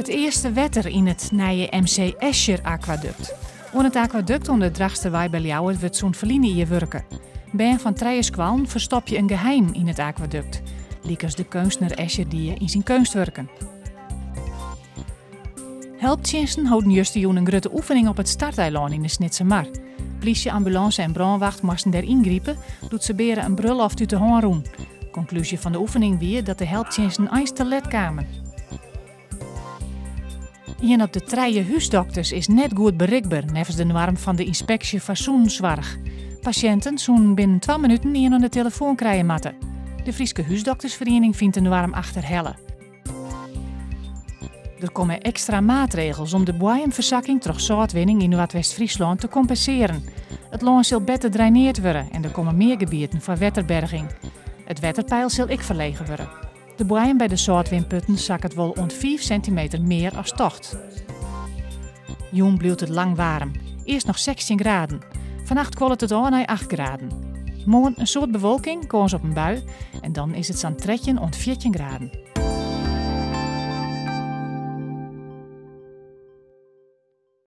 It earste wetter yn it nije MC Escher-akwadukt. Oan it akwadukt oan de Drachtsterwei by Ljouwert wurdt sûnt ferline jier wurke. Bern fan trije skoallen ferstopje in geheim yn it akwadukt, lykas de keunstner Escher die yn syn keunstwurken. Helptsjinsten holden justerjûn in grutte oefening op it Starteilân yn de Snitsermar. Plysje, ambulânse en brânwacht moasten dêr yngripe doe't sabeare in brulloft út de hân rûn. Konklúzje fan de oefening wie dat de helptsjinsten eins te let kamen. Ien op de trije húsdokters is net goed berikber neffens de noarm fan de ynspeksje foar sûnenssoarch. Pasjinten soenen binnen twa minuten ien oan de telefoan krije moatte. De Fryske Húsdoktersferiening fynt de noarm achterhelle. Der komme ekstra maatregels om de boaiemfersakking troch sâltwinning yn Noardwest-Fryslân te kompensearjen. It lân sil better draineard wurde en der komme mear gebieten foar wetterberging. It wetterpeil sil ek ferlege wurde. De boaiem by de sâltwinputten sakket wol oant fiif sintimeter mear as tocht. Jûn bliuwt it lang waarm, earst noch 16 graden. Fannacht kuollet it ôf nei 8 graden. Moarn in soad bewolking, kâns op in bui en dan is it sa'n 13 oant 14 graden.